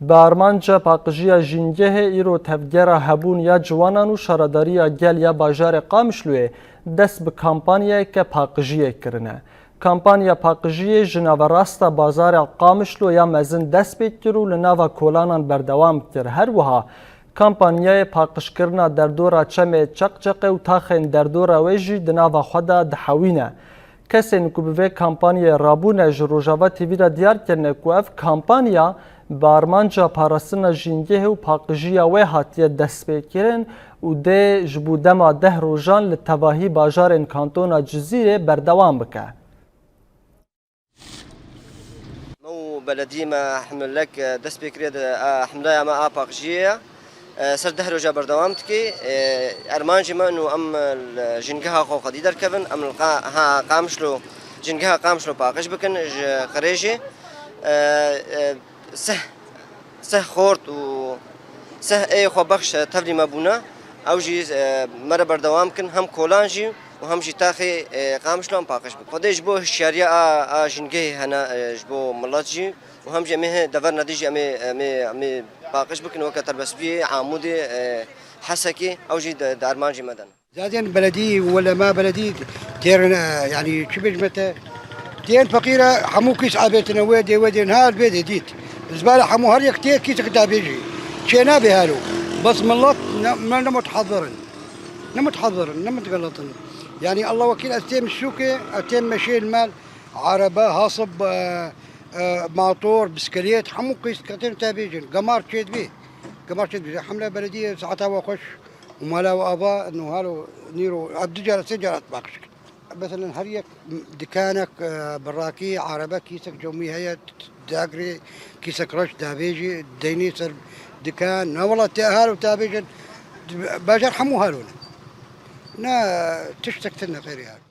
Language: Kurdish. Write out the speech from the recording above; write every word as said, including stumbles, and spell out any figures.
Bi armanca paqijiya jîngehê îro tevgera hebûn ya ciwanan û şaredariya gel ya bajarê Qamişloyê dest bi kampanyayeke paqijiyê kirine. Kampanya paqijiyê ji naverasta bazara Qamişlo ya mezin dest pê kir û li nava kolanan berdewam kir. Her wiha kampanyayê paqijkirina derdora çemê Çeqçeqê û taxên derdora wê jî di nava xwe de dihewîne. Kesên ku bi vê kampanyayê rabûne ji Rojava T V re diyar kirine ku ev kampanya bi armanca parastina jîngehê û paqijiya wê hatiye destpêkirin û dê ji bo dema deh rojan li tevahî bajarên kantona Cizîrê berdewam bike. Me û belediyê me hemlek, e, dest pê kiriye di, e, hemlaya me a paqijiyê ye. E, ser deh roja berdewam dike. E, ermancê me û em li jingeha xwe xwedî derkevin. Em li qa-, ha, Qamişlo, jingeha Qamişlo paqij bikin ji qirêjê. E, e, seh Seh xort û seh ê xwebexş tevlî me bûne. Ew jî, e, me re berdewam kin, hem kolan jî û hem jî taxê, e, Qamişlo em paqij bikin. Xwedê ji bo hişyariya a, a jîngehê hene, e, ji bo milet jî û hem jî em ê he dever nedî jî em ê, em ê, em ê paqij bikin weke Terbestbiyê, Amûdê, e, Hesekê, ew jî de, derman jî me de ne. Zaten beledî, wele me beledî têrin, e, yanî çi bêjme te? Tên feqîre hemû kîs avêtine wê dê, wê dê, niha ez vê dê dît. Zibare hemû her yek tê kîsek davêjî. Çê nabe halo. Bes milet ne, ne, ne mutehezir in. Ne mutehezir in, ne mutgelitin. Yanî Allah wekîl ez têm sûkê, ez têm meşê li mal, arebe, hasib, e, e, mator, bisiklet, hemû kîs ketên tevêjin. Gemar çêdibê. Gemar çêdibê. Hemle beledîye saeta we xweş. Û mala we ava, no halo nîro, ev du cara, sê cara paqij kir. Meselen her yek dikanek, e, bi rakî, arebe kîsek comî heye, dagirê, kîsek reş davêjî, deynî ser dikan. Ne wela te halo tavêjin, bajar hemû halo ne. Ne tiştek tune xêrê halo.